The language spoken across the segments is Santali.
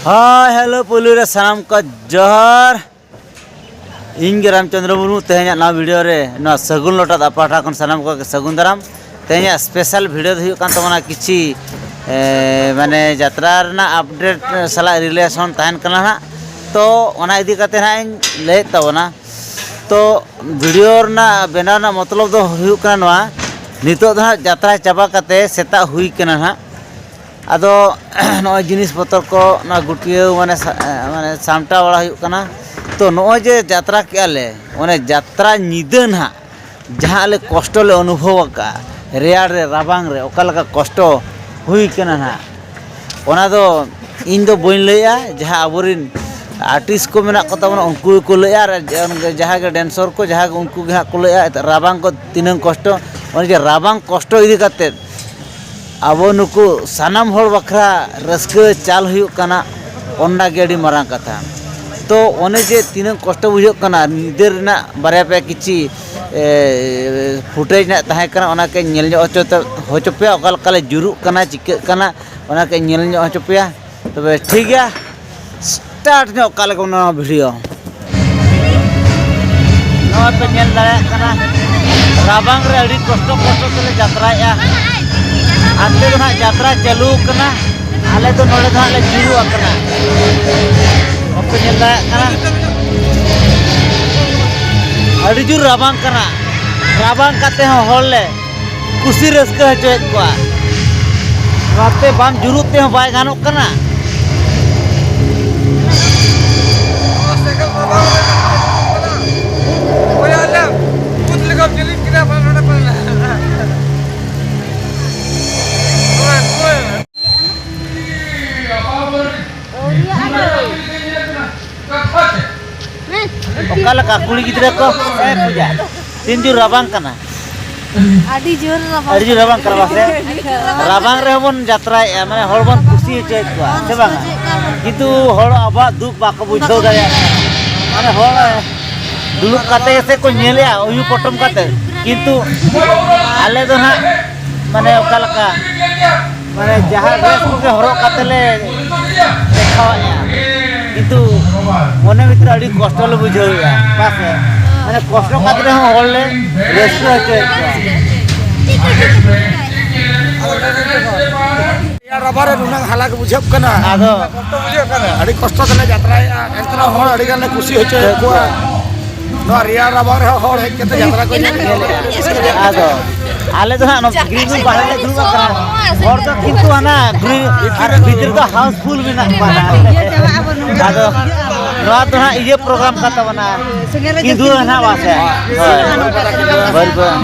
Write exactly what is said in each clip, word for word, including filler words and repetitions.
ᱦᱟᱭ, ᱦᱮᱞᱳ, ᱯᱩᱭᱞᱩ ᱨᱮ ᱥᱟᱱᱟᱢ ᱠᱚ ᱡᱚᱦᱟᱨ᱾ ᱤᱧ ᱜᱮ ᱨᱟᱢᱪᱚᱸᱫᱽᱨᱚ ᱢᱩᱨᱢᱩ᱾ ᱛᱮᱦᱮᱧᱟᱜ ᱱᱟᱣᱟ ᱵᱷᱤᱰᱤᱭᱳ ᱨᱮ ᱱᱚᱣᱟ ᱥᱟᱹᱜᱩᱱ ᱞᱚᱴᱟ ᱫᱟᱜ ᱯᱟᱦᱴᱟ ᱠᱷᱚᱱ ᱥᱟᱱᱟᱢ ᱠᱚᱜᱮ ᱥᱟᱹᱜᱩᱱ ᱫᱟᱨᱟᱢ᱾ ᱛᱮᱦᱮᱧᱟᱜ ᱥᱯᱮᱥᱟᱞ ᱵᱷᱤᱰᱤᱭᱳ ᱫᱚ ᱦᱩᱭᱩᱜ ᱠᱟᱱ ᱛᱟᱵᱚᱱᱟ ᱠᱤᱪᱷᱤ, ᱮ, ᱢᱟᱱᱮ ᱡᱟᱛᱨᱟ ᱨᱮᱱᱟᱜ ᱟᱯᱰᱮᱴ ᱥᱟᱞᱟᱜ ᱨᱤᱞᱮᱥᱚᱱ ᱛᱟᱦᱮᱱ ᱠᱟᱱᱟ ᱦᱟᱸᱜ᱾ ᱛᱚ ᱚᱱᱟ ᱤᱫᱤ ᱠᱟᱛᱮ ᱦᱟᱸᱜ ᱤᱧ ᱞᱟᱹᱭᱮᱫ ᱛᱟᱵᱚᱱᱟ᱾ ᱛᱚ ᱵᱷᱤᱰᱤᱭᱳ ᱨᱮᱱᱟᱜ ᱵᱮᱱᱟᱣ ᱨᱮᱱᱟᱜ ᱢᱚᱛᱞᱚᱵ ᱫᱚ ᱦᱩᱭᱩᱜ ᱠᱟᱱᱟ ᱱᱚᱣᱟ, ᱱᱤᱛᱚᱜ ᱫᱚ ᱦᱟᱸᱜ ᱡᱟᱛᱨᱟ ᱪᱟᱵᱟ ᱠᱟᱛᱮ ᱥᱮᱛᱟᱜ ᱦᱩᱭ ᱠᱟᱱᱟ ᱦᱟᱸᱜ᱾ ᱟᱫᱚ ᱱᱚᱜᱼᱚᱭ ᱡᱤᱱᱤᱥ ᱯᱚᱛᱚᱨ ᱠᱚ ᱱᱚᱣᱟ ᱜᱩᱴᱭᱟᱹᱣ ᱢᱟᱱᱮ ᱥᱟ-, ᱢᱟᱱᱮ ᱥᱟᱢᱴᱟᱣ ᱵᱟᱲᱟ ᱦᱩᱭᱩᱜ ᱠᱟᱱᱟ᱾ ᱛᱚ ᱱᱚᱜᱼᱚᱭ ᱡᱮ ᱡᱟᱛᱨᱟ ᱠᱮᱜᱼᱟ ᱞᱮ, ᱚᱱᱮ ᱡᱟᱛᱨᱟ ᱧᱤᱫᱟᱹ ᱱᱟᱦᱟᱜ ᱡᱟᱦᱟᱸ ᱟᱞᱮ ᱠᱚᱥᱴᱚ ᱞᱮ ᱚᱱᱩᱵᱷᱚᱵ ᱟᱠᱟᱫᱼᱟ, ᱨᱮᱭᱟᱲ ᱨᱮ, ᱨᱟᱵᱟᱝ ᱨᱮ ᱚᱠᱟ ᱞᱮᱠᱟ ᱠᱚᱥᱴᱚ ᱦᱩᱭ ᱠᱟᱱᱟ ᱱᱟᱦᱟᱜ, ᱚᱱᱟ ᱫᱚ ᱤᱧ ᱫᱚ ᱵᱟᱹᱧ ᱞᱟᱹᱭᱟ, ᱡᱟᱦᱟᱸ ᱟᱵᱚᱨᱮᱱ ᱟᱨᱴᱤᱥᱴ ᱠᱚ ᱢᱮᱱᱟᱜ ᱠᱚ ᱛᱟᱵᱚᱱᱟ ᱩᱱᱠᱩ ᱜᱮᱠᱚ ᱞᱟᱹᱭᱟ, ᱟᱨ ᱡᱟᱦᱟᱸ ᱜᱮ ᱰᱮᱱᱥᱚᱨ ᱠᱚ ᱡᱟᱦᱟᱸ ᱜᱮ ᱩᱱᱠᱩ ᱜᱮ ᱦᱟᱸᱜ ᱠᱚ ᱞᱟᱹᱭᱟ ᱨᱟᱵᱟᱝ ᱠᱚ ᱛᱤᱱᱟᱹᱝ ᱠᱚᱥᱴᱚ᱾ ᱚᱱᱮ ᱡᱮ ᱨᱟᱵᱟᱝ ᱠᱚᱥᱴᱚ ᱤᱫᱤ ᱠᱟᱛᱮᱫ ᱟᱵᱚ ᱱᱩᱠᱩ ᱥᱟᱱᱟᱢ ᱦᱚᱲ ᱵᱟᱠᱷᱨᱟ ᱨᱟᱹᱥᱠᱟᱹ ᱪᱟᱞ ᱦᱩᱭᱩᱜ ᱠᱟᱱᱟ, ᱚᱱᱟ ᱜᱮ ᱟᱹᱰᱤ ᱢᱟᱨᱟᱝ ᱠᱟᱛᱷᱟ᱾ ᱛᱚ ᱚᱱᱮ ᱡᱮ ᱛᱤᱱᱟᱹᱝ ᱠᱚᱥᱴᱚ ᱵᱩᱡᱷᱟᱹᱜ ᱠᱟᱱᱟ, ᱧᱤᱫᱟᱹ ᱨᱮᱱᱟᱜ ᱵᱟᱨᱭᱟ ᱯᱮᱭᱟ ᱠᱤᱪᱷᱤ, ᱮ, ᱯᱷᱩᱴᱮᱡᱽ ᱨᱮᱱᱟᱜ ᱛᱟᱦᱮᱸ ᱠᱟᱱᱟ, ᱚᱱᱟ ᱠᱚᱧ ᱧᱮᱞ ᱧᱚᱜ ᱦᱚᱪᱚ ᱛᱟ-, ᱦᱚᱪᱚ ᱯᱮᱭᱟ, ᱚᱠᱟ ᱞᱮᱠᱟ ᱞᱮ ᱡᱩᱨᱩᱜ ᱠᱟᱱᱟ, ᱪᱤᱠᱟᱹᱜ ᱠᱟᱱᱟ, ᱚᱱᱟ ᱠᱚᱧ ᱧᱮᱞ ᱧᱚᱜ ᱦᱚᱪᱚ ᱯᱮᱭᱟ᱾ ᱛᱚᱵᱮ ᱴᱷᱤᱠ ᱜᱮᱭᱟ, ᱥᱴᱟᱨᱴ ᱧᱚᱜ ᱠᱟᱜ ᱞᱮᱜᱮ ᱱᱚᱣᱟ ᱵᱷᱤᱰᱤᱭᱳ᱾ ᱱᱚᱜᱼᱚᱭ ᱯᱮ ᱧᱮᱞ ᱫᱟᱲᱮᱭᱟᱜ ᱠᱟᱱᱟ, ᱨᱟᱵᱟᱝ ᱨᱮ ᱟᱹᱰᱤ ᱠᱚᱥᱴᱚ ᱠᱚᱥᱴᱚ ᱛᱮᱞᱮ ᱡᱟᱛᱨᱟᱭᱮᱫᱼᱟ᱾ ᱦᱟᱱᱛᱮ ᱫᱚ ᱱᱟᱦᱟᱜ ᱡᱟᱛᱨᱟ ᱪᱟᱹᱞᱩ ᱟᱠᱟᱱᱟ, ᱟᱞᱮ ᱫᱚ ᱱᱚᱰᱮ ᱫᱚ ᱦᱟᱸᱜ ᱞᱮ ᱡᱩᱨᱩ ᱟᱠᱟᱱᱟ᱾ ᱵᱟᱯᱮ ᱧᱮᱞ ᱫᱟᱲᱮᱭᱟᱜ ᱠᱟᱱᱟ, ᱟᱹᱰᱤ ᱡᱳᱨ ᱨᱟᱵᱟᱝ ᱠᱟᱱᱟ᱾ ᱨᱟᱵᱟᱝ ᱠᱟᱛᱮ ᱦᱚᱸ ᱦᱚᱲ ᱞᱮ ᱠᱩᱥᱤ ᱨᱟᱹᱥᱠᱟᱹ ᱦᱚᱪᱚᱭᱮᱫ ᱠᱚᱣᱟ᱾ ᱱᱚᱛᱮ ᱵᱟᱢ ᱡᱩᱨᱩᱜ ᱛᱮᱦᱚᱸ ᱵᱟᱭ ᱜᱟᱱᱚᱜ ᱠᱟᱱᱟ᱾ ᱚᱠᱟ ᱞᱮᱠᱟ ᱠᱩᱲᱤ ᱜᱤᱫᱽᱨᱟᱹ ᱠᱚ ᱥᱮ ᱯᱩᱡᱟ? ᱛᱤᱱ ᱡᱳᱨ ᱨᱟᱵᱟᱝ ᱠᱟᱱᱟ? ᱟᱹᱰᱤ ᱡᱳᱨ ᱨᱟᱵᱟᱝ ᱟᱹᱰᱤ ᱡᱳᱨ ᱨᱟᱵᱟᱝ ᱠᱟᱱᱟ ᱵᱟᱥᱮ? ᱨᱟᱵᱟᱝ ᱨᱮᱦᱚᱸ ᱵᱚᱱ ᱡᱟᱛᱨᱟᱭᱮᱫᱼᱟ, ᱢᱟᱱᱮ ᱦᱚᱲ ᱵᱚᱱ ᱠᱩᱥᱤ ᱦᱚᱪᱚᱭᱮᱫ ᱠᱚᱣᱟ, ᱥᱮ ᱵᱟᱝᱟ? ᱠᱤᱱᱛᱩ ᱦᱚᱲ ᱟᱵᱚᱣᱟᱜ ᱫᱩᱠ ᱵᱟᱠᱚ ᱵᱩᱡᱷᱟᱹᱣ ᱫᱟᱲᱮᱭᱟᱜ ᱠᱟᱱᱟ᱾ ᱢᱟᱱᱮ ᱦᱚᱲ ᱫᱩᱲᱩᱵ ᱠᱟᱛᱮ ᱜᱮᱥᱮ ᱠᱚ ᱧᱮᱞᱮᱜᱼᱟ ᱩᱭᱩ ᱯᱚᱴᱚᱢ ᱠᱟᱛᱮ, ᱠᱤᱱᱛᱩ ᱟᱞᱮ ᱫᱚ ᱱᱟᱦᱟᱜ ᱢᱟᱱᱮ ᱚᱠᱟ ᱞᱮᱠᱟ, ᱢᱟᱱᱮ ᱡᱟᱦᱟᱸ ᱰᱨᱮᱥ ᱠᱚᱜᱮ ᱦᱚᱨᱚᱜ ᱠᱟᱛᱮ ᱞᱮ ᱫᱮᱠᱷᱟᱣᱮᱫᱼᱟ, ᱠᱤᱱᱛᱩ ᱢᱚᱱᱮ ᱵᱷᱤᱛᱨᱤ ᱟᱹᱰᱤ ᱠᱚᱥᱴᱚ ᱞᱮ ᱵᱩᱡᱷᱟᱹᱣᱮᱫᱼᱟ᱾ ᱵᱟᱥ, ᱢᱟᱱᱮ ᱠᱚᱥᱴᱚ ᱠᱟᱛᱮ ᱨᱮᱦᱚᱸ ᱦᱚᱲ ᱞᱮ ᱨᱟᱹᱥᱠᱟᱹ ᱦᱚᱪᱚᱭᱮᱫ ᱠᱚᱣᱟ᱾ ᱨᱮᱭᱟᱲ ᱨᱟᱵᱟᱝ ᱨᱮ ᱱᱩᱱᱟᱹᱜ ᱦᱟᱞᱟᱠ ᱵᱩᱡᱷᱟᱹᱜ ᱠᱟᱱᱟ᱾ ᱟᱫᱚ ᱟᱹᱰᱤ ᱠᱚᱥᱴᱚ ᱛᱮᱞᱮ ᱡᱟᱛᱨᱟᱭᱮᱫᱼᱟ, ᱮᱱᱛᱮ ᱨᱮᱦᱚᱸ ᱦᱚᱲ ᱟᱹᱰᱤ ᱜᱟᱱ ᱞᱮ ᱠᱩᱥᱤ ᱦᱚᱪᱚᱭᱮᱫ ᱠᱚᱣᱟ᱾ ᱱᱚᱣᱟ ᱨᱮᱭᱟᱲ ᱨᱟᱵᱟᱝ ᱨᱮᱦᱚᱸ ᱦᱚᱲ ᱦᱮᱡ ᱠᱟᱛᱮ ᱡᱟᱛᱨᱟ ᱠᱚ ᱧᱮᱞ ᱤᱫᱤᱭᱮᱫᱼᱟ᱾ ᱟᱫᱚ ᱟᱞᱮ ᱫᱚ ᱦᱟᱸᱜ ᱱᱚᱣᱟ ᱜᱨᱤᱱ ᱨᱩᱢ ᱵᱟᱦᱨᱮ ᱞᱮ ᱫᱩᱲᱩᱵ ᱟᱠᱟᱱᱟ᱾ ᱦᱚᱲ ᱫᱚ ᱠᱤᱱᱛᱩ ᱦᱟᱱᱟ ᱜᱨᱤᱱ ᱟᱨ ᱵᱷᱤᱛᱤᱨ ᱫᱚ ᱦᱟᱣᱩᱥ ᱯᱷᱩᱞ ᱢᱮᱱᱟᱜ ᱠᱚᱣᱟ ᱦᱟᱸᱜ᱾ ᱟᱫᱚ ᱱᱚᱣᱟ ᱫᱚ ᱦᱟᱸᱜ ᱤᱭᱟᱹ ᱯᱨᱳᱜᱨᱟᱢ ᱠᱟᱱ ᱛᱟᱵᱚᱱᱟ, ᱠᱤᱫᱩ ᱦᱟᱸᱜ ᱵᱟᱥᱮ? ᱦᱳᱭ᱾ ᱵᱟᱹᱞᱵᱟᱹ-,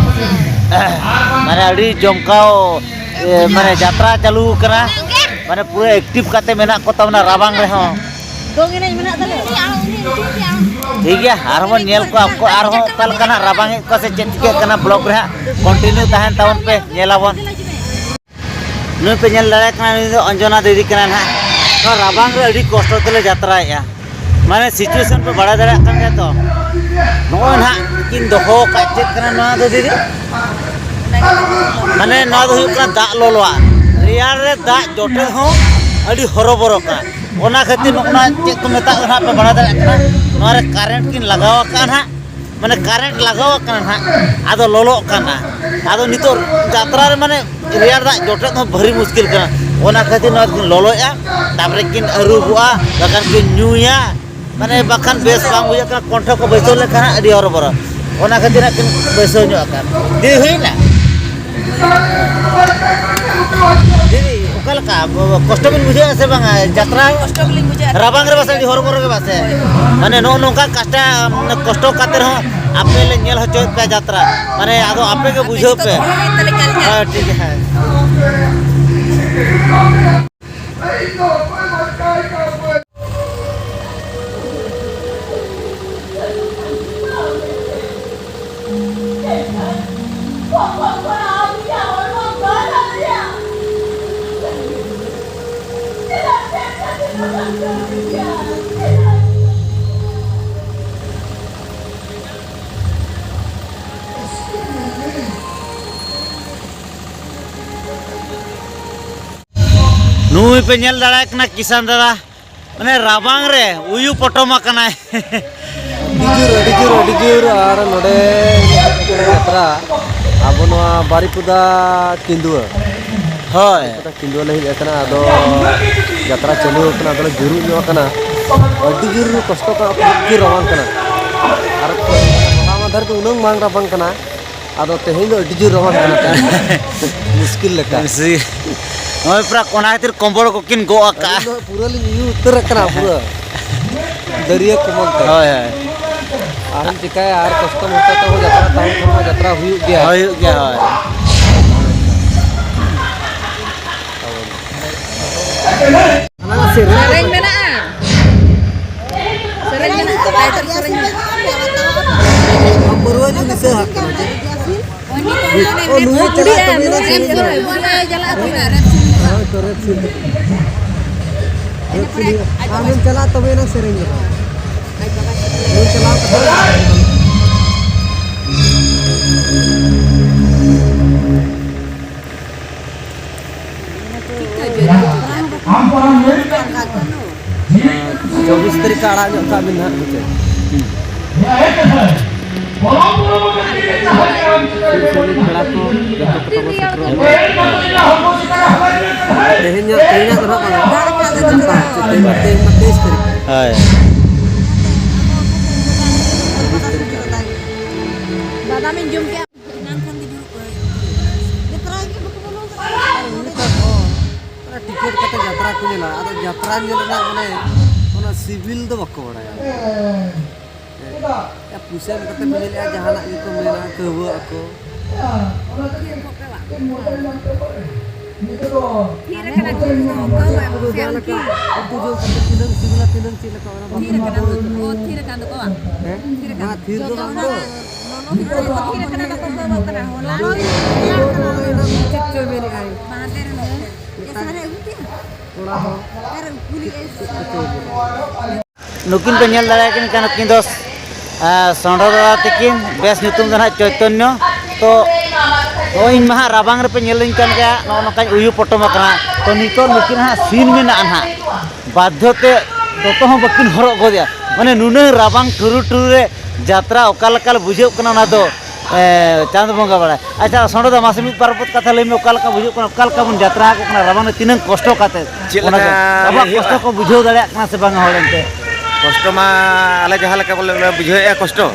ᱢᱟᱱᱮ ᱟᱹᱰᱤ ᱡᱚᱢᱠᱟᱣ, ᱮ, ᱢᱟᱱᱮ ᱡᱟᱛᱨᱟ ᱪᱟᱹᱞᱩ ᱠᱟᱱᱟ, ᱢᱟᱱᱮ ᱯᱩᱨᱟᱹ ᱮᱠᱴᱤᱵᱷ ᱠᱟᱛᱮ ᱢᱮᱱᱟᱜ ᱠᱚ ᱛᱟᱵᱚᱱᱟ ᱨᱟᱵᱟᱝ ᱨᱮᱦᱚᱸ᱾ ᱫᱚᱝ ᱮᱱᱮᱡ ᱢᱮᱱᱟᱜ ᱛᱟᱞᱮᱭᱟ᱾ ᱴᱷᱤᱠ ᱜᱮᱭᱟ, ᱟᱨᱦᱚᱸ ᱵᱚᱱ ᱧᱮᱞ ᱠᱚᱣᱟ ᱟᱨᱦᱚᱸ ᱚᱠᱟ ᱞᱮᱠᱟ ᱱᱟᱜ ᱨᱟᱵᱟᱝ ᱮᱫ ᱠᱚᱣᱟ ᱥᱮ ᱪᱮᱫ ᱪᱤᱠᱟᱹᱜ ᱠᱟᱱᱟ᱾ ᱵᱞᱚᱜ ᱨᱮ ᱦᱟᱸᱜ ᱠᱚᱱᱴᱤᱱᱤᱭᱩ ᱛᱟᱦᱮᱱ ᱛᱟᱵᱚᱱ ᱯᱮ, ᱧᱮᱞᱟᱵᱚᱱ᱾ ᱱᱩᱭ ᱯᱮ ᱧᱮᱞ ᱫᱟᱲᱮᱭᱟᱜ ᱠᱟᱱᱟ, ᱱᱩᱭ ᱫᱚ ᱚᱧᱡᱚᱱᱟ ᱫᱤᱫᱤ ᱠᱟᱱᱟᱭ ᱱᱟᱦᱟᱜ᱾ ᱱᱚᱣᱟ ᱨᱟᱵᱟᱝ ᱨᱮ ᱟᱹᱰᱤ ᱠᱚᱥᱴᱚ ᱛᱮᱞᱮ ᱡᱟᱛᱨᱟᱭᱮᱫᱼᱟ, ᱢᱟᱱᱮ ᱥᱤᱪᱩᱭᱮᱥᱚᱱ ᱯᱮ ᱵᱟᱲᱟᱭ ᱫᱟᱲᱮᱭᱟᱜ ᱠᱟᱱ ᱜᱮᱭᱟ ᱛᱚ᱾ ᱱᱚᱜᱼᱚᱭ ᱱᱟᱦᱟᱜ ᱠᱤᱱ ᱫᱚᱦᱚ ᱟᱠᱟᱫ ᱪᱮᱫ ᱠᱟᱱᱟ ᱱᱚᱣᱟ ᱫᱚ ᱫᱤᱫᱤ? ᱢᱟᱱᱮ ᱱᱚᱣᱟ ᱫᱚ ᱦᱩᱭᱩᱜ ᱠᱟᱱᱟ ᱫᱟᱜ ᱞᱚᱞᱚᱣᱟᱜ᱾ ᱨᱮᱭᱟᱲ ᱨᱮ ᱫᱟᱜ ᱡᱚᱴᱮᱫ ᱦᱚᱸ ᱟᱹᱰᱤ ᱦᱚᱨᱚᱵᱚᱨᱚ ᱠᱟᱱᱟ᱾ ᱚᱱᱟ ᱠᱷᱟᱹᱛᱤᱨ ᱱᱚᱜᱼᱚ ᱱᱟ ᱪᱮᱫ ᱠᱚ ᱢᱮᱛᱟᱜ ᱠᱟᱱᱟ ᱦᱟᱸᱜ ᱯᱮ ᱵᱟᱲᱟᱭ ᱫᱟᱲᱮᱭᱟᱜ ᱠᱟᱱᱟ᱾ ᱱᱚᱣᱟ ᱨᱮ ᱠᱟᱨᱮᱱᱴ ᱠᱤᱱ ᱞᱟᱜᱟᱣ ᱟᱠᱟᱫᱼᱟ ᱦᱟᱸᱜ, ᱢᱟᱱᱮ ᱠᱟᱨᱮᱱᱴ ᱞᱟᱜᱟᱣ ᱟᱠᱟᱱᱟ ᱦᱟᱸᱜ, ᱟᱫᱚ ᱞᱚᱞᱚᱜ ᱠᱟᱱᱟ᱾ ᱟᱫᱚ ᱱᱤᱛᱚᱜ ᱡᱟᱛᱨᱟ ᱨᱮ ᱢᱟᱱᱮ ᱨᱮᱭᱟᱲ ᱫᱟᱜ ᱡᱚᱴᱮᱫ ᱦᱚᱸ ᱵᱷᱟᱹᱨᱤ ᱢᱩᱥᱠᱤᱞ ᱠᱟᱱᱟ᱾ ᱚᱱᱟ ᱠᱷᱟᱹᱛᱤᱨ ᱱᱚᱣᱟ ᱫᱚᱠᱤᱱ ᱞᱚᱞᱚᱭᱮᱫᱼᱟ, ᱛᱟᱨᱯᱚᱨᱮ ᱠᱤᱱ ᱟᱹᱨᱩᱵᱚᱜᱼᱟ, ᱵᱟᱠᱷᱟᱱ ᱠᱤᱱ ᱧᱩᱭᱟ᱾ ᱢᱟᱱᱮ ᱵᱟᱠᱷᱟᱱ ᱵᱮᱥ ᱵᱟᱝ ᱵᱩᱡᱷᱟᱹᱜ ᱠᱟᱱᱟ, ᱠᱚᱱᱴᱷᱚ ᱠᱚ ᱵᱟᱹᱭᱥᱟᱹᱣ ᱞᱮᱠᱷᱟᱱ ᱦᱟᱸᱜ ᱟᱹᱰᱤ ᱦᱚᱨᱚᱵᱚᱨᱚ᱾ ᱚᱱᱟ ᱠᱷᱟᱹᱛᱤᱨ ᱦᱟᱸᱜ ᱠᱤᱱ ᱵᱟᱹᱭᱥᱟᱹᱣ ᱧᱚᱜ ᱟᱠᱟᱱ᱾ ᱫᱤ ᱦᱩᱭᱱᱟ? ᱫᱤᱫᱤ, ᱚᱠᱟ ᱞᱮᱠᱟ? ᱠᱚᱥᱴᱚ ᱵᱤᱱ ᱵᱩᱡᱷᱟᱹᱣᱮᱫᱼᱟ ᱥᱮ ᱵᱟᱝᱟ? ᱡᱟᱛᱨᱟ ᱠᱚᱥᱴᱚ ᱜᱮᱞᱤᱧ ᱵᱩᱡᱷᱟᱹᱣᱮᱫᱼᱟ᱾ ᱨᱟᱵᱟᱝ ᱨᱮ ᱯᱟᱥᱮᱡ ᱟᱹᱰᱤ ᱦᱚᱨᱚᱵᱚᱨᱚ ᱜᱮ ᱯᱟᱥᱮᱡ? ᱦᱳᱭ᱾ ᱢᱟᱱᱮ ᱱᱚᱜᱼᱚ ᱱᱚᱝᱠᱟ ᱠᱟᱥᱴᱟ, ᱢᱟᱱᱮ ᱠᱚᱥᱴᱚ ᱠᱟᱛᱮ ᱨᱮᱦᱚᱸ ᱟᱯᱮ ᱞᱮ ᱧᱮᱞ ᱦᱚᱪᱚᱭᱮᱫ ᱯᱮᱭᱟ ᱡᱟᱛᱨᱟ᱾ ᱢᱟᱱᱮ ᱟᱫᱚ ᱟᱯᱮ ᱜᱮ ᱵᱩᱡᱷᱟᱹᱣ ᱯᱮ᱾ ᱦᱳᱭ, ᱴᱷᱤᱠ ᱜᱮᱭᱟ, ᱦᱮᱸ᱾ ᱱᱩᱭ ᱯᱮ ᱧᱮᱞ ᱫᱟᱲᱮᱭᱟᱭ ᱠᱟᱱᱟ ᱠᱤᱥᱟᱱ ᱫᱟᱫᱟ, ᱢᱟᱱᱮ ᱨᱟᱵᱟᱝ ᱨᱮ ᱩᱭᱩ ᱯᱚᱴᱚᱢ ᱟᱠᱟᱱᱟᱭ᱾ ᱟᱹᱰᱤ ᱡᱳᱨ, ᱟᱹᱰᱤ ᱡᱳᱨ, ᱟᱹᱰᱤ ᱡᱳᱨ᱾ ᱟᱨ ᱱᱚᱰᱮ ᱡᱟᱛᱨᱟ, ᱟᱵᱚ ᱱᱚᱣᱟ ᱵᱟᱨᱤᱯᱚᱫᱟ ᱠᱤᱸᱫᱩᱣᱟᱹ᱾ ᱦᱳᱭ᱾ ᱵᱟᱨᱤᱯᱚᱫᱟ ᱠᱤᱸᱫᱩᱣᱟᱹ ᱞᱮ ᱦᱮᱡ ᱟᱠᱟᱱᱟ, ᱟᱫᱚ ᱡᱟᱛᱨᱟ ᱪᱟᱹᱞᱩ ᱟᱠᱟᱱᱟ, ᱟᱫᱚᱞᱮ ᱡᱩᱨᱩᱜ ᱧᱚᱜ ᱟᱠᱟᱱᱟ᱾ ᱟᱹᱰᱤ ᱡᱳᱨ ᱠᱚᱥᱴᱚ ᱠᱟᱱᱟ, ᱠᱷᱩᱵ ᱡᱳᱨ ᱨᱟᱵᱟᱝ ᱠᱟᱱᱟ᱾ ᱟᱨ ᱦᱚᱞᱟ ᱢᱟᱫᱷᱮᱨ ᱫᱚ ᱩᱱᱟᱹᱝ ᱵᱟᱝ ᱨᱟᱵᱟᱝ ᱠᱟᱱᱟ, ᱟᱫᱚ ᱛᱮᱦᱮᱧ ᱫᱚ ᱟᱹᱰᱤ ᱡᱳᱨ ᱨᱟᱵᱟᱝ ᱠᱟᱱᱟ᱾ ᱢᱩᱥᱠᱤᱞ ᱞᱮᱠᱟ᱾ ᱥᱤ-, ᱱᱚᱜᱼᱚᱭ ᱯᱨᱟᱭ ᱚᱱᱟ ᱠᱷᱟᱹᱛᱤᱨ ᱠᱚᱢᱵᱚᱲ ᱠᱚᱠᱤᱱ ᱜᱚᱜ ᱟᱠᱟᱜᱼᱟ᱾ ᱟᱹᱞᱤᱧ ᱫᱚ ᱯᱩᱨᱟᱹ ᱞᱤᱧ ᱩᱭᱩ ᱩᱛᱟᱹᱨ ᱟᱠᱟᱱᱟ, ᱯᱩᱨᱟᱹ ᱫᱟᱹᱨᱭᱟᱹ ᱠᱚᱢᱚᱞ ᱛᱮ᱾ ᱦᱳᱭ, ᱦᱳᱭ᱾ ᱟᱨ ᱮᱢ ᱪᱤᱠᱟᱹᱭᱟ, ᱟᱨ ᱠᱚᱥᱴᱚ ᱢᱚᱥᱴᱚ ᱛᱮᱦᱚᱸ ᱡᱟᱛᱨᱟ ᱛᱟᱦᱮᱱ ᱠᱷᱟᱱ ᱢᱟ ᱡᱟᱛᱨᱟ ᱦᱩᱭᱩᱜ ᱜᱮᱭᱟ᱾ ᱦᱳᱭ, ᱦᱩᱭᱩᱜ ᱜᱮᱭᱟ, ᱦᱳᱭ᱾ ᱥᱮᱨᱮᱧ ᱢᱮᱱᱟᱜᱼᱟ᱾ ᱥᱮᱨᱮᱧ ᱢᱮᱱᱟᱜᱼᱟ, title ᱥᱮᱨᱮᱧ ᱢᱮᱱᱟᱜᱼᱟ᱾ ᱯᱟᱹᱨᱣᱟᱹ ᱧᱩ ᱱᱤᱥᱟᱹ ᱦᱟᱜ ᱠᱟᱱᱟ ᱪᱮ? ᱚ, ᱱᱩᱭ ᱪᱟᱞᱟᱜ ᱛᱟᱵᱚᱱᱟ ᱥᱮᱨᱮᱧ ᱫᱚ᱾ ᱦᱳᱭ, ᱠᱚᱨᱮ ᱥᱤᱨᱤ᱾ ᱟᱢᱮᱢ ᱪᱟᱞᱟᱜ ᱛᱚᱵᱮ ᱮᱱᱟᱝ ᱥᱮᱨᱮᱧ ᱫᱚ᱾ ᱱᱩᱭ ᱪᱟᱞᱟᱣ ᱠᱟᱛᱮ ᱪᱚᱵᱵᱤᱥ ᱛᱟᱹᱨᱤᱠᱷ ᱟᱲᱟᱜ ᱧᱚᱜ ᱠᱟᱜ ᱵᱤᱱ ᱦᱟᱸᱜ, ᱦᱮᱸ ᱥᱮ? ᱥᱩᱨ ᱥᱟᱺᱜᱤᱧ ᱯᱮᱲᱟ ᱠᱚ ᱡᱚᱛᱚ ᱠᱚ ᱛᱟᱵᱚ ᱥᱮᱴᱮᱨᱚᱜ ᱢᱟ᱾ ᱛᱮᱦᱮᱧᱟᱜ, ᱛᱮᱦᱮᱧᱟᱜ ᱫᱚ ᱱᱟᱦᱟᱜ ᱵᱟᱝᱟ᱾ ᱜᱟᱯᱟ, ᱛᱮᱦᱮᱧ ᱢᱟ ᱛᱮᱭᱤᱥ ᱛᱟᱹᱨᱤᱠᱷ᱾ ᱦᱳᱭ᱾ ᱵᱟᱫᱟᱢᱤᱧ ᱡᱚᱢ ᱠᱮᱜᱼᱟ᱾ ᱮᱱᱟᱝ ᱠᱷᱚᱱ ᱜᱮ ᱫᱩᱲᱩᱵ ᱠᱟᱱᱟ᱾ ᱡᱟᱛᱨᱟ ᱜᱮ ᱵᱟᱠᱚ ᱵᱚᱞᱚ ᱠᱟᱱᱟ᱾ ᱟᱨ ᱩᱱᱤ ᱛᱚ ᱚᱱᱟ ᱴᱤᱠᱤᱴ ᱠᱟᱛᱮ ᱡᱟᱛᱨᱟ ᱠᱚ ᱧᱮᱞᱟ, ᱟᱫᱚ ᱡᱟᱛᱨᱟ ᱧᱮᱞ ᱨᱮᱱᱟᱜ ᱢᱟᱱᱮ ᱚᱱᱟ ᱥᱤᱵᱤᱞ ᱫᱚ ᱵᱟᱠᱚ ᱵᱟᱲᱟᱭᱟ᱾ ᱮ, ᱯᱩᱭᱥᱟᱹ ᱮᱢ ᱠᱟᱛᱮ ᱠᱚ ᱧᱮᱞᱮᱜᱼᱟ, ᱡᱟᱦᱟᱱᱟᱜ ᱜᱮᱠᱚ ᱢᱮᱱᱟ, ᱠᱟᱹᱣᱟᱹᱜ ᱟᱠᱚ᱾ ᱛᱷᱤᱨ ᱟᱠᱟᱱᱟ ᱠᱚ, ᱩᱱᱠᱩ ᱫᱚ ᱡᱟᱦᱟᱸ ᱞᱮᱠᱟ ᱩᱛᱩ ᱡᱚᱢ ᱠᱟᱛᱮ ᱛᱤᱱᱟᱹᱝ ᱥᱤᱵᱤᱞᱟ, ᱛᱤᱱᱟᱹᱝ ᱪᱮᱫ ᱞᱮᱠᱟ, ᱚᱱᱟ ᱵᱟᱠᱚ ᱛᱷᱤᱨ ᱟᱠᱟᱱᱟ ᱠᱚ, ᱚ, ᱛᱷᱤᱨ ᱟᱠᱟᱱ ᱫᱚᱠᱚ ᱵᱟᱝ? ᱦᱮᱸ? ᱛᱷᱤᱨ ᱟᱠᱟᱱ ᱵᱟᱝ, ᱛᱷᱤᱨ ᱫᱚ ᱵᱟᱝ ᱫᱚ᱾ ᱛᱷᱤᱨ ᱟᱠᱟᱱᱟ ᱠᱚ, ᱠᱚ ᱮᱢᱚᱜ ᱠᱟᱱᱟ᱾ ᱦᱚᱞᱟ ᱪᱮᱫ ᱪᱚᱭ ᱢᱮᱱᱮᱫᱼᱟᱭ? ᱢᱟᱦᱫᱮᱨ ᱦᱤᱞᱳᱜ ᱛᱮ᱾ ᱢᱤᱫᱴᱟᱝ ᱠᱮᱥᱟᱨ ᱮ ᱟᱹᱜᱩ ᱠᱮᱫᱟ? ᱠᱚᱲᱟ ᱦᱚᱸ ᱟᱨ ᱠᱩᱞᱤ ᱪᱮᱫ ᱪᱚᱭ ᱢᱮᱱᱮᱫᱼᱟ? ᱱᱩᱠᱤᱱ ᱯᱮ ᱧᱮᱞ ᱫᱟᱲᱮᱭᱟᱠᱤᱱ ᱠᱟᱱᱟ, ᱱᱩᱠᱤᱱ ᱫᱚ, ᱮᱸ, ᱥᱚᱸᱰᱷᱚ ᱫᱟᱫᱟ ᱛᱟᱹᱠᱤᱱ, ᱵᱮᱥ ᱧᱩᱛᱩᱢ ᱫᱚ ᱱᱟᱦᱟᱜ ᱪᱳᱭᱛᱚᱱᱭᱚ᱾ ᱛᱚ, ᱱᱚᱜᱼᱚᱭ ᱤᱧ ᱢᱟ ᱦᱟᱸᱜ ᱨᱟᱵᱟᱝ ᱨᱮᱯᱮ ᱧᱮᱞᱤᱧ ᱠᱟᱱ ᱜᱮᱭᱟ, ᱱᱚᱜᱼᱚ ᱱᱚᱝᱠᱟᱧ ᱩᱭᱩ ᱯᱚᱴᱚᱢ ᱟᱠᱟᱱᱟ᱾ ᱛᱚ ᱱᱤᱛᱚᱜ ᱱᱩᱠᱤᱱ ᱦᱟᱸᱜ ᱥᱤᱱ ᱢᱮᱱᱟᱜᱼᱟ ᱱᱟᱦᱟᱜ, ᱵᱟᱫᱽᱫᱷᱚ ᱛᱮ ᱫᱚᱛᱚ ᱦᱚᱸ ᱵᱟᱹᱠᱤᱱ ᱦᱚᱨᱚᱜ ᱜᱚᱫᱮᱜᱼᱟ᱾ ᱢᱟᱱᱮ ᱱᱩᱱᱟᱹᱜ ᱨᱟᱵᱟᱝ ᱴᱷᱩᱨᱩ ᱴᱷᱩᱨᱩ ᱨᱮ ᱡᱟᱛᱨᱟ ᱚᱠᱟ ᱞᱮᱠᱟ ᱵᱩᱡᱷᱟᱹᱜ ᱠᱟᱱᱟ ᱚᱱᱟ ᱫᱚ, ᱮ, ᱪᱟᱸᱫ ᱵᱚᱸᱜᱟ ᱵᱟᱲᱟᱭ᱾ ᱟᱪᱪᱷᱟ ᱥᱚᱸᱰᱮ ᱫᱟ, ᱢᱟᱥᱮ ᱢᱤᱫ ᱵᱟᱨ ᱯᱚᱫ ᱠᱟᱛᱷᱟ ᱞᱟᱹᱭ ᱢᱮ, ᱚᱠᱟ ᱞᱮᱠᱟ ᱵᱩᱡᱷᱟᱹᱜ ᱠᱟᱱᱟ, ᱚᱠᱟ ᱞᱮᱠᱟ ᱵᱚᱱ ᱡᱟᱛᱨᱟ ᱟᱠᱚ ᱠᱟᱱᱟ ᱨᱟᱵᱟᱝ ᱨᱮ, ᱛᱤᱱᱟᱹᱝ ᱠᱚᱥᱴᱚ ᱠᱟᱛᱮ? ᱪᱮᱫ ᱚᱱᱟ ᱞᱮᱠᱟ ᱫᱚ ᱟᱵᱚᱣᱟᱜ ᱞᱟᱹᱭ ᱦᱩᱭᱩᱜᱼᱟ? ᱠᱚᱥᱴᱚ ᱠᱚ ᱵᱩᱡᱷᱟᱹᱣ ᱫᱟᱲᱮᱭᱟᱜ ᱠᱟᱱᱟ ᱥᱮ ᱵᱟᱝᱟ ᱦᱚᱲ ᱮᱱᱛᱮ? ᱠᱚᱥᱴᱚ ᱢᱟ ᱟᱞᱮ ᱡᱟᱦᱟᱸ ᱞᱮᱠᱟ ᱵᱚᱞᱮ ᱞᱮ ᱵᱩᱡᱷᱟᱹᱣᱮᱫᱼᱟ ᱠᱚᱥᱴᱚ,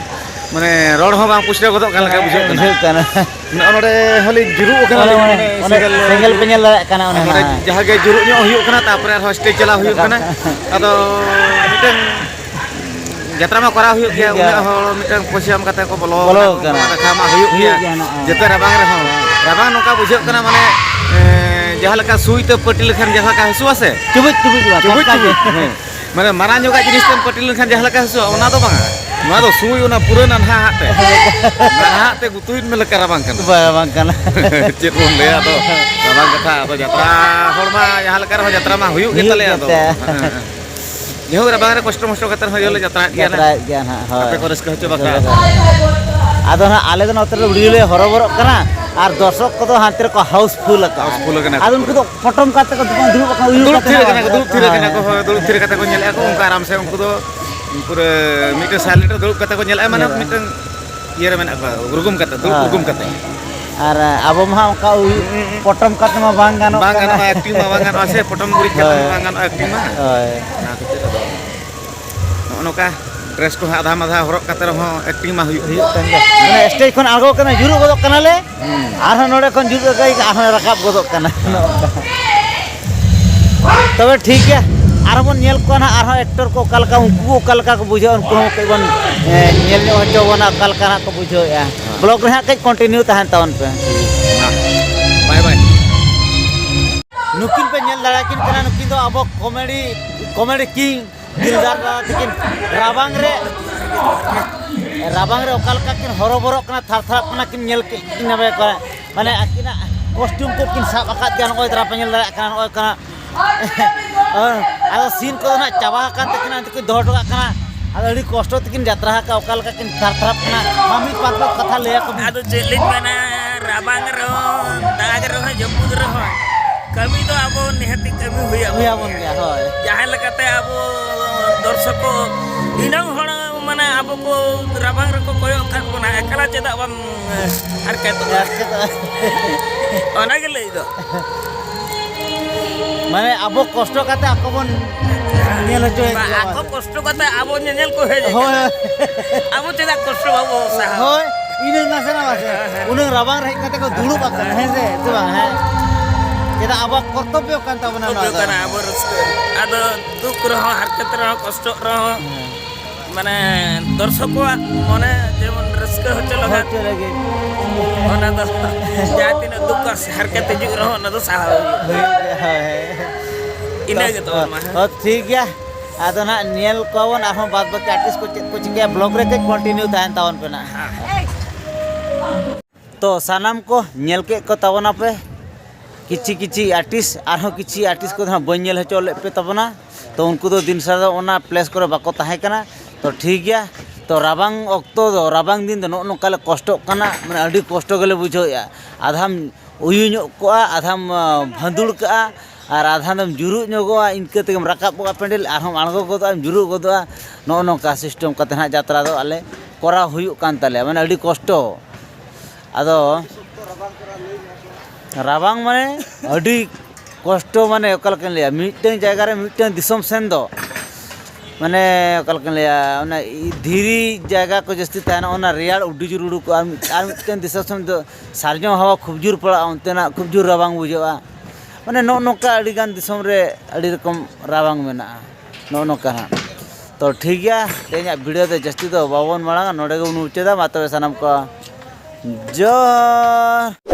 ᱢᱟᱱᱮ ᱨᱚᱲ ᱦᱚᱸ ᱵᱟᱝ ᱯᱩᱥᱴᱟᱹᱣ ᱜᱚᱫᱚᱜ ᱠᱟᱱ ᱞᱮᱠᱟ ᱵᱩᱡᱷᱟᱹᱜ ᱠᱟᱱᱟ᱾ ᱵᱩᱡᱷᱟᱹᱜ ᱠᱟᱱᱟ᱾ ᱱᱚᱜᱼᱚ ᱱᱚᱰᱮ ᱦᱚᱸᱞᱤᱧ ᱡᱩᱨᱩᱜ ᱠᱟᱱᱟ ᱚᱱᱮ, ᱞᱤᱧ, ᱚᱱᱮ, ᱢᱟᱱᱮ ᱚᱱᱮ ᱥᱮᱸᱜᱮᱞ ᱥᱮᱸᱜᱮᱞ ᱯᱮ ᱧᱮᱞ ᱫᱟᱲᱮᱭᱟᱜ ᱠᱟᱱᱟ, ᱚᱱᱮ ᱟᱨ ᱱᱚᱰᱮ ᱦᱟᱸᱜ᱾ ᱡᱟᱦᱟᱸ ᱜᱮ ᱡᱩᱨᱩᱜ ᱧᱚᱜ ᱦᱩᱭᱩᱜ ᱠᱟᱱᱟ, ᱛᱟᱨᱯᱚᱨᱮ ᱟᱨᱦᱚᱸ ᱥᱴᱮᱡᱽ ᱪᱟᱞᱟᱣ ᱦᱩᱭᱩᱜ ᱨᱟᱠᱟᱵ ᱠᱟᱱᱟ᱾ ᱠᱟᱱᱟ᱾ ᱟᱫᱚ ᱢᱤᱫᱴᱟᱝ ᱡᱟᱛᱨᱟ ᱢᱟ ᱠᱚᱨᱟᱣ ᱦᱩᱭᱩᱜ ᱜᱮᱭᱟ, ᱦᱩᱭᱩᱜ ᱜᱮᱭᱟ᱾ ᱩᱱᱟᱹᱜ ᱦᱚᱲ ᱢᱤᱫᱴᱟᱝ ᱯᱚᱭᱥᱟ ᱮᱢ ᱠᱟᱛᱮ ᱠᱚ ᱵᱚᱞᱚ ᱵᱚᱞᱚ ᱟᱠᱟᱱᱟ, ᱠᱟᱱᱟ᱾ ᱚᱱᱟ ᱠᱟᱛᱷᱟ ᱢᱟ ᱦᱩᱭᱩᱜ ᱦᱩᱭᱩᱜ ᱜᱮᱭᱟ᱾ ᱜᱮᱭᱟ ᱱᱟᱜ, ᱦᱮᱸ᱾ ᱡᱮᱛᱮ ᱨᱟᱵᱟᱝ ᱨᱮᱦᱚᱸ, ᱨᱟᱵᱟᱝ ᱱᱚᱝᱠᱟ ᱵᱩᱡᱷᱟᱹᱜ ᱠᱟᱱᱟ, ᱢᱟᱱᱮ, ᱮ, ᱡᱟᱦᱟᱸ ᱞᱮᱠᱟ ᱥᱩᱭ ᱛᱮ ᱯᱟᱹᱴᱤ ᱞᱮᱠᱷᱟᱱ ᱡᱟᱦᱟᱸ ᱞᱮᱠᱟ ᱦᱟᱹᱥᱩᱜᱼᱟ ᱥᱮ? ᱪᱩᱵᱩᱡ, ᱪᱩᱵᱩᱡ ᱵᱟᱝ, ᱪᱩᱵᱩᱡ, ᱴᱟᱴᱠᱟ ᱜᱮ᱾ ᱪᱩᱵᱩᱡ, ᱦᱮᱸ᱾ ᱢᱟᱱᱮ ᱢᱟᱨᱟᱝ ᱧᱚᱜᱟᱜ ᱡᱤᱱᱤᱥ ᱛᱮᱢ ᱯᱟᱹᱴᱤ ᱞᱮᱱᱠᱷᱟᱱ ᱡᱟᱦᱟᱸ ᱞᱮᱠᱟ ᱦᱟᱹᱥᱩᱜᱼᱟ, ᱚᱱᱟ ᱫᱚ ᱵᱟᱝᱟ᱾ ᱱᱚᱣᱟ ᱫᱚ ᱥᱩᱭ, ᱚᱱᱟ ᱯᱩᱨᱟᱹ ᱱᱟᱱᱦᱟ ᱦᱟᱜ ᱛᱮ᱾ ᱱᱟᱱᱦᱟ ᱦᱟᱜ ᱛᱮ ᱜᱩᱛᱩᱭ ᱢᱮ ᱞᱮᱠᱟ ᱨᱟᱵᱟᱝ ᱠᱟᱱᱟ᱾ ᱵᱟᱝ, ᱵᱟᱝ ᱠᱟᱱᱟ᱾ ᱪᱮᱫ ᱵᱚᱱ ᱞᱟᱹᱭᱟ ᱟᱫᱚ, ᱨᱟᱵᱟᱝ ᱠᱟᱛᱷᱟ᱾ ᱟᱫᱚ ᱡᱟᱛᱨᱟ ᱦᱚᱲ ᱢᱟ ᱡᱟᱦᱟᱸ ᱞᱮᱠᱟ ᱨᱮᱦᱚᱸ ᱡᱟᱛᱨᱟ ᱢᱟ ᱦᱩᱭᱩᱜ ᱦᱩᱭᱩᱜ ᱜᱮᱛᱟᱞᱮᱭᱟ ᱟᱫᱚ᱾ ᱜᱮᱛᱮ᱾ ᱦᱮᱸ, ᱦᱮᱸ᱾ ᱡᱟᱭᱦᱳᱠ, ᱨᱟᱵᱟᱝ ᱨᱮ ᱠᱚᱥᱴᱚ ᱢᱚᱥᱴᱚ ᱠᱟᱛᱮ ᱨᱮᱦᱚᱸ ᱤᱭᱟᱹ ᱞᱮ ᱡᱟᱛᱨᱟᱭᱮᱫ ᱜᱮᱭᱟ ᱱᱟᱦᱟᱜ᱾ ᱡᱟᱛᱨᱟᱭᱮᱫ ᱜᱮᱭᱟ ᱱᱟᱦᱟᱜ, ᱦᱳᱭ᱾ ᱟᱯᱮ ᱠᱚ ᱨᱟᱹᱥᱠᱟᱹ ᱦᱚᱪᱚ ᱵᱟᱠᱷᱨᱟ᱾ ᱟᱫᱚ ᱱᱟᱦᱟᱜ ᱟᱞᱮ ᱫᱚ ᱱᱚᱛᱮ ᱨᱮ ᱟᱹᱰᱤ ᱞᱮ ᱦᱚᱨᱚᱵᱚᱨᱚᱜ ᱠᱟᱱᱟ, ᱟᱨ ᱫᱚᱨᱥᱚᱠ ᱠᱚᱫᱚ ᱦᱟᱱᱛᱮ ᱨᱮᱠᱚ ᱦᱟᱣᱩᱥᱯᱷᱩᱞ ᱟᱠᱟᱜᱼᱟ᱾ ᱦᱟᱣᱩᱥᱯᱷᱩᱞ ᱟᱠᱟᱱᱟ ᱠᱚ ᱟᱫᱚ ᱩᱱᱠᱩ ᱯᱩᱨᱟᱹ᱾ ᱫᱚ ᱯᱚᱴᱚᱢ ᱠᱟᱛᱮ ᱠᱚ ᱫᱩᱲᱩᱵ ᱟᱠᱟᱱᱟ, ᱩᱭᱩ ᱫᱩᱲᱩᱵ ᱠᱟᱛᱮ ᱛᱷᱤᱨ ᱱᱟᱦᱟᱜ᱾ ᱟᱠᱟᱱᱟ ᱠᱚ, ᱫᱩᱲᱩᱵ ᱛᱷᱤᱨ ᱟᱠᱟᱱᱟ ᱠᱚ, ᱦᱳᱭ᱾ ᱦᱳᱭ, ᱫᱩᱲᱩᱵ ᱛᱷᱤᱨ ᱟᱠᱟᱱᱟ ᱠᱚ, ᱦᱳᱭ, ᱫᱩᱲᱩᱵ ᱛᱷᱤᱨ ᱟᱠᱟᱱᱟ ᱠᱚ, ᱧᱮᱞᱮᱫᱼᱟ ᱠᱚ ᱚᱱᱠᱟ ᱟᱨᱟᱢ ᱥᱮ ᱩᱱᱠᱩ ᱫᱚ ᱯᱩᱨᱟᱹ ᱢᱤᱫᱴᱮᱱ silent ᱨᱮ ᱫᱩᱲᱩᱵ ᱠᱟᱛᱮ ᱠᱚ ᱧᱮᱞᱮᱫᱼᱟ, ᱢᱟᱱᱮ ᱧᱮᱞᱮᱫᱼᱟ᱾ ᱢᱤᱫᱴᱮᱱ ᱤᱭᱟᱹ ᱨᱮ ᱢᱮᱱᱟᱜ ᱠᱚᱣᱟ, ᱩᱨᱜᱩᱢ ᱠᱟᱛᱮ, ᱫᱩᱲᱩᱵ ᱦᱳᱭ᱾ ᱩᱨᱜᱩᱢ ᱠᱟᱛᱮ᱾ ᱟᱨ ᱟᱵᱚ ᱢᱟ ᱦᱟᱸᱜ ᱚᱱᱠᱟ ᱩᱭ-, ᱦᱩᱸ, ᱦᱩᱸ, ᱦᱩᱸ᱾ ᱯᱚᱴᱚᱢ ᱠᱟᱛᱮ ᱢᱟ ᱵᱟᱝ ᱜᱟᱱᱚᱜ ᱵᱟᱝ ᱠᱟᱱᱟ᱾ ᱜᱟᱱᱚᱜᱼᱟ, acting ᱢᱟ ᱵᱟᱝ ᱜᱟᱱᱚᱜᱼᱟ ᱥᱮ, ᱯᱚᱴᱚᱢ ᱜᱩᱲᱤᱡ ᱠᱟᱛᱮ ᱦᱳᱭ᱾ ᱢᱟ ᱵᱟᱝ ᱜᱟᱱᱚᱜᱼᱟ acting ᱢᱟ᱾ ᱦᱳᱭ᱾ ᱚᱱᱟ ᱠᱷᱟᱹᱛᱤᱨ ᱟᱫᱚ ᱱᱚᱜᱼᱚ ᱱᱚᱝᱠᱟ dress ᱠᱚᱦᱚᱸ ᱟᱫᱷᱟᱢ ᱟᱫᱷᱟ ᱦᱚᱨᱚᱜ ᱠᱟᱛᱮ ᱨᱮᱦᱚᱸ acting ᱢᱟ ᱦᱩᱭᱩᱜ ᱦᱩᱭᱩᱜ ᱠᱟᱱ ᱜᱮᱭᱟ᱾ ᱢᱟᱱᱮ stage ᱠᱷᱚᱱ ᱟᱬᱜᱚ ᱠᱟᱱᱟ, ᱧᱩᱨᱩᱜ ᱜᱚᱫᱚᱜ ᱠᱟᱱᱟᱞᱮ, ᱦᱩᱸ᱾ ᱟᱨᱦᱚᱸ ᱱᱚᱰᱮ ᱠᱷᱚᱱ ᱧᱩᱨᱩᱜ ᱟᱠᱟᱱ, ᱟᱨᱦᱚᱸ ᱨᱟᱠᱟᱵ ᱜᱚᱫᱚᱜ ᱠᱟᱱᱟ᱾ ᱦᱮᱸ᱾ ᱛᱚᱵᱮ ᱴᱷᱤᱠ ᱜᱮᱭᱟ, ᱟᱨᱦᱚᱸ ᱵᱚᱱ ᱧᱮᱞ ᱠᱚᱣᱟ ᱱᱟᱦᱟᱜ, ᱟᱨᱦᱚᱸ actor ᱠᱚ ᱚᱠᱟ ᱞᱮᱠᱟ, ᱩᱱᱠᱩ ᱚᱠᱟ ᱞᱮᱠᱟ ᱠᱚ ᱵᱩᱡᱷᱟᱹᱣᱟ, ᱩᱱᱠᱩ ᱦᱚᱸ ᱠᱟᱹᱡ ᱵᱚᱱ, ᱮ, ᱧᱮᱞ ᱧᱚᱜ ᱦᱚᱪᱚ ᱵᱚᱱᱟ ᱚᱠᱟ ᱞᱮᱠᱟ ᱱᱟᱦᱟᱜ ᱠᱚ ᱵᱩᱡᱷᱟᱹᱣᱮᱫᱼᱟ᱾ ᱦᱮᱸ᱾ Vlog ᱨᱮ ᱦᱟᱸᱜ ᱠᱟᱹᱡ continue ᱛᱟᱦᱮᱱ ᱛᱟᱵᱚᱱ ᱯᱮ᱾ ᱢᱟ, bye bye᱾ ᱱᱩᱠᱤᱱ ᱯᱮ ᱧᱮᱞ ᱫᱟᱲᱮᱭᱟᱠᱤᱱ ᱠᱟᱱᱟ, ᱱᱩᱠᱤᱱ ᱫᱚ ᱟᱵᱚ comedy, comedy king ᱫᱤᱞᱫᱟᱨ ᱫᱟᱫᱟ ᱛᱟᱹᱠᱤᱱ᱾ ᱨᱟᱵᱟᱝ ᱨᱮ, ᱨᱟᱵᱟᱝ ᱨᱮ ᱚᱠᱟ ᱞᱮᱠᱟ ᱠᱤᱱ ᱦᱚᱨᱚᱵᱚᱨᱚᱜ ᱠᱟᱱᱟ, ᱛᱷᱟᱨ ᱛᱷᱟᱨᱟᱜ ᱠᱟᱱᱟ ᱠᱤᱱ, ᱧᱮᱞ ᱠᱮᱫ ᱠᱤᱱ ᱱᱟᱵᱮ ᱠᱚᱨᱮ᱾ ᱢᱟᱱᱮ ᱟᱹᱠᱤᱱᱟᱜ costume ᱠᱚ ᱠᱤᱱ ᱥᱟᱵ ᱟᱠᱟᱫ ᱜᱮᱭᱟ, ᱱᱚᱜᱼᱚᱭ ᱫᱟᱨᱟ ᱯᱮ ᱧᱮᱞ ᱫᱟᱲᱮᱭᱟᱜ ᱠᱟᱱᱟ, ᱱᱚᱜᱼᱚᱭ ᱠᱟᱱᱟ᱾ ᱟᱫᱚ scene ᱠᱚᱫᱚ ᱱᱟᱜ ᱪᱟᱵᱟ ᱟᱠᱟᱱ ᱛᱟᱹᱠᱤᱱᱟ, ᱱᱤᱛᱚᱜ ᱠᱤᱱ ᱫᱚᱦᱚ ᱦᱚᱴᱚ ᱠᱟᱜ ᱠᱟᱱᱟ᱾ ᱟᱫᱚ ᱟᱹᱰᱤ ᱠᱚᱥᱴᱚ ᱛᱮᱠᱤᱱ ᱡᱟᱛᱨᱟ ᱟᱠᱟᱫᱼᱟ, ᱚᱠᱟ ᱞᱮᱠᱟ ᱠᱤᱱ ᱛᱷᱟᱨ ᱛᱷᱟᱨᱟᱜ ᱠᱟᱱᱟ᱾ ᱢᱟ ᱢᱤᱫ ᱵᱟᱨ ᱯᱮ ᱠᱟᱛᱷᱟ ᱞᱟᱹᱭ ᱟᱠᱚ ᱵᱤᱱ᱾ ᱟᱫᱚ ᱪᱮᱫ ᱞᱤᱧ ᱢᱮᱱᱟ, ᱨᱟᱵᱟᱝ ᱨᱮᱦᱚᱸ, ᱫᱟᱜ ᱨᱮᱦᱚᱸ, ᱡᱟᱹᱯᱩᱫ ᱨᱮᱦᱚᱸ, ᱠᱟᱹᱢᱤ ᱫᱚ ᱟᱵᱚ ᱱᱤᱦᱟᱹᱛᱤ ᱠᱟᱹᱢᱤ ᱦᱩᱭ ᱟᱵᱚᱱ ᱦᱩᱭ ᱟᱵᱚᱱ ᱜᱮᱭᱟ᱾ ᱜᱮᱭᱟ, ᱦᱳᱭ᱾ ᱡᱟᱦᱟᱸ ᱞᱮᱠᱟᱛᱮ ᱟᱵᱚ ᱫᱚᱨᱥᱚᱠ ᱠᱚ ᱤᱱᱟᱹᱝ ᱦᱚᱲ ᱢᱟᱱᱮ ᱟᱵᱚ ᱠᱚ ᱨᱟᱵᱟᱝ ᱨᱮᱠᱚ ᱠᱚᱭᱚᱜ ᱠᱟᱜ ᱵᱚᱱᱟ, ᱮᱠᱞᱟ ᱪᱮᱫᱟᱜ ᱵᱟᱢ ᱦᱟᱨᱠᱮᱛᱚᱜᱼᱟ? ᱦᱟᱨᱠᱮᱛᱚᱜᱼᱟ᱾ ᱚᱱᱟᱜᱮ ᱞᱟᱹᱭ ᱫᱚ᱾ ᱢᱟᱱᱮ ᱟᱵᱚ ᱠᱚᱥᱴᱚ ᱠᱟᱛᱮ ᱟᱠᱚ ᱵᱚᱱ ᱧᱮᱞ ᱦᱚᱪᱚᱭᱮᱫ ᱵᱟ, ᱠᱚᱣᱟ᱾ ᱟᱠᱚ ᱠᱚᱥᱴᱚ ᱠᱟᱛᱮ ᱟᱵᱚ ᱧᱮᱧᱮᱞ ᱠᱚ ᱦᱮᱡ ᱦᱳᱭ, ᱟᱠᱟᱱᱟ᱾ ᱦᱳᱭ᱾ ᱟᱵᱚ ᱪᱮᱫᱟᱜ ᱠᱚᱥᱴᱚ ᱵᱟᱵᱚ ᱥᱟᱦᱟᱣᱟ? ᱦᱳᱭ, ᱤᱱᱟᱹ ᱱᱟᱥᱮᱱᱟᱜ ᱱᱟᱥᱮ᱾ ᱦᱮᱸ, ᱦᱮᱸ᱾ ᱩᱱᱟᱹᱝ ᱨᱟᱵᱟᱝ ᱨᱮ ᱦᱮᱡ ᱠᱟᱛᱮ ᱠᱚ ᱫᱩᱲᱩᱵ ᱟᱠᱟᱱᱟ, ᱦᱮᱸ ᱥᱮ? ᱥᱮ ᱵᱟᱝ? ᱦᱮᱸ᱾ ᱪᱮᱫᱟᱜ ᱟᱵᱚᱣᱟᱜ ᱠᱚᱨᱛᱚᱵᱵᱚ ᱠᱟᱱ ᱛᱟᱵᱚᱱᱟ ᱱᱚᱣᱟ ᱠᱚᱨᱛᱚᱵᱵᱚ ᱫᱚ᱾ ᱠᱟᱱᱟ ᱟᱵᱚ ᱨᱟᱹᱥᱠᱟᱹ᱾ ᱟᱫᱚ ᱫᱩᱠ ᱨᱮᱦᱚᱸ, ᱦᱟᱨᱠᱮᱛ ᱨᱮᱦᱚᱸ, ᱠᱚᱥᱴᱚᱜ ᱨᱮᱦᱚᱸ, ᱦᱮᱸ᱾ ᱢᱟᱱᱮ ᱫᱚᱨᱥᱚᱠ ᱠᱚᱣᱟᱜ ᱢᱚᱱᱮ ᱡᱮᱢᱚᱱ ᱨᱟᱹᱥᱠᱟᱹ ᱦᱚᱪᱚ ᱞᱟᱜᱟᱫ᱾ ᱦᱚᱪᱚ ᱞᱟᱹᱜᱤᱫ᱾ ᱚᱱᱟ ᱫᱚ ᱡᱟᱦᱟᱸ ᱛᱤᱱᱟᱹᱜ ᱫᱩᱠ ᱟᱨ ᱦᱟᱨᱠᱮᱛ ᱦᱤᱡᱩᱜ ᱨᱮᱦᱚᱸ, ᱚᱱᱟ ᱫᱚ ᱥᱟᱦᱟᱣ ᱦᱩᱭᱩᱜᱼᱟ᱾ ᱦᱳᱭ, ᱦᱳᱭ᱾ ᱤᱱᱟᱹ ᱜᱮ ᱛᱟᱵᱚᱱ ᱢᱟ, ᱦᱮᱸ᱾ ᱦᱚᱸ, ᱴᱷᱤᱠ ᱜᱮᱭᱟ᱾ ᱟᱫᱚ ᱱᱟᱦᱟᱜ ᱧᱮᱞ ᱠᱚᱣᱟ ᱵᱚᱱ ᱟᱨᱦᱚᱸ ᱵᱟᱫ ᱵᱟᱹᱠᱤ artist ᱠᱚ ᱪᱮᱫ ᱠᱚ ᱪᱤᱠᱟᱹᱭᱟ, vlog ᱨᱮ ᱠᱟᱹᱡ continue ᱛᱟᱦᱮᱱ ᱛᱟᱵᱚᱱ ᱯᱮ ᱱᱟᱦᱟᱜ᱾ ᱦᱮᱸ᱾ ᱛᱚ ᱥᱟᱱᱟᱢ ᱠᱚ ᱧᱮᱞ ᱠᱮᱫ ᱠᱚ ᱛᱟᱵᱚᱱᱟᱯᱮ ᱠᱤᱪᱷᱤ ᱠᱤᱪᱷᱤ artist, ᱟᱨᱦᱚᱸ ᱠᱤᱪᱷᱤ artist ᱠᱚᱫᱚ ᱦᱟᱸᱜ ᱵᱟᱹᱧ ᱧᱮᱞ ᱦᱚᱪᱚ ᱞᱮᱫ ᱯᱮ ᱛᱟᱵᱚᱱᱟ᱾ ᱛᱚ ᱩᱱᱠᱩ ᱫᱚ ᱫᱤᱱ ᱥᱟᱨᱟ ᱫᱚ ᱚᱱᱟ place ᱠᱚᱨᱮ ᱵᱟᱠᱚ ᱛᱟᱦᱮᱸ ᱠᱟᱱᱟ᱾ ᱛᱚ ᱴᱷᱤᱠ ᱜᱮᱭᱟ, ᱛᱚ ᱨᱟᱵᱟᱝ ᱚᱠᱛᱚ ᱫᱚ, ᱨᱟᱵᱟᱝ ᱫᱤᱱ ᱫᱚ ᱱᱚᱜᱼᱚ ᱱᱚᱝᱠᱟ ᱞᱮ ᱠᱚᱥᱴᱚᱜ ᱠᱟᱱᱟ, ᱢᱟᱱᱮ ᱟᱹᱰᱤ ᱠᱚᱥᱴᱚ ᱜᱮᱞᱮ ᱵᱩᱡᱷᱟᱹᱣᱮᱫᱼᱟ᱾ ᱟᱫᱷᱟᱢ ᱩᱭᱩ ᱧᱚᱜ ᱠᱚᱜᱼᱟ, ᱟᱫᱷᱟᱢ, ᱟᱸ, ᱵᱷᱟᱺᱫᱩᱲ ᱠᱟᱜᱼᱟ, ᱟᱨ ᱟᱫᱷᱟ ᱫᱚᱢ ᱡᱩᱨᱩᱜ ᱧᱚᱜᱚᱜᱼᱟ, ᱤᱱᱠᱟᱹ ᱛᱮᱜᱮᱢ ᱨᱟᱠᱟᱵ ᱠᱚᱜᱼᱟ ᱯᱮᱱᱰᱮᱞ, ᱟᱨᱦᱚᱸᱢ ᱟᱬᱜᱚ ᱜᱚᱫᱚᱜᱼᱟ, ᱡᱩᱨᱩᱜ ᱜᱚᱫᱚᱜᱼᱟ᱾ ᱱᱚᱜᱼᱚ ᱱᱚᱝᱠᱟ system ᱠᱟᱛᱮ ᱱᱟᱦᱟᱜ ᱡᱟᱛᱨᱟ ᱫᱚ ᱟᱞᱮ ᱠᱚᱨᱟᱣ ᱦᱩᱭᱩᱜ ᱠᱟᱱ ᱛᱟᱞᱮᱭᱟ, ᱢᱟᱱᱮ ᱟᱹᱰᱤ ᱠᱚᱥᱴᱚ᱾ ᱟᱫᱚ ᱨᱟᱵᱟᱝ ᱢᱟᱱᱮ ᱟᱹᱰᱤ ᱠᱚᱥᱴᱚ, ᱢᱟᱱᱮ ᱚᱠᱟ ᱞᱮᱠᱟᱧ ᱞᱟᱹᱭᱟ, ᱢᱤᱫᱴᱟᱹᱝ ᱡᱟᱭᱜᱟ ᱨᱮ ᱢᱤᱫᱴᱟᱹᱝ ᱫᱤᱥᱚᱢ ᱥᱮᱱ ᱫᱚ, ᱢᱟᱱᱮ ᱚᱠᱟ ᱞᱮᱠᱟᱧ ᱞᱟᱹᱭᱟ, ᱚᱱᱟ ᱫᱷᱤᱨᱤ ᱡᱟᱭᱜᱟ ᱠᱚ ᱡᱟᱹᱥᱛᱤ ᱛᱟᱦᱮᱱᱟ, ᱚᱱᱟ ᱨᱮᱭᱟᱲ ᱩᱰᱩᱡ ᱨᱩᱲᱩ ᱠᱚᱜᱼᱟ, ᱟᱨ ᱢᱤᱫᱴᱟᱹᱝ ᱫᱤᱥᱚᱢ ᱥᱮᱱ ᱫᱚ ᱥᱟᱨᱡᱚᱢ ᱦᱟᱣᱟ ᱠᱷᱩᱵ ᱡᱳᱨ ᱯᱟᱲᱟᱜᱼᱟ, ᱚᱱᱛᱮᱱᱟᱜ ᱠᱷᱩᱵ ᱡᱳᱨ ᱨᱟᱵᱟᱝ ᱵᱩᱡᱷᱟᱹᱜᱼᱟ᱾ ᱢᱟᱱᱮ ᱱᱚᱜᱼᱚ ᱱᱚᱝᱠᱟ ᱟᱹᱰᱤᱜᱟᱱ ᱫᱤᱥᱚᱢ ᱨᱮ ᱟᱹᱰᱤ ᱨᱚᱠᱚᱢ ᱨᱟᱵᱟᱝ ᱢᱮᱱᱟᱜᱼᱟ᱾ ᱱᱚᱜᱼᱚ ᱱᱚᱝᱠᱟ ᱦᱟᱸᱜ᱾ ᱛᱚ ᱴᱷᱤᱠ ᱜᱮᱭᱟ, ᱛᱮᱦᱮᱧᱟᱜ video ᱫᱚ ᱡᱟᱹᱥᱛᱤ ᱫᱚ ᱵᱟᱵᱚᱱ ᱢᱟᱲᱟᱝᱟ, ᱱᱚᱰᱮ ᱜᱮᱵᱚᱱ ᱢᱩᱪᱟᱹᱫᱟ᱾ ᱢᱟ ᱛᱚᱵᱮ ᱥᱟᱱᱟᱢ ᱠᱚ ᱡᱚᱦᱟᱨ᱾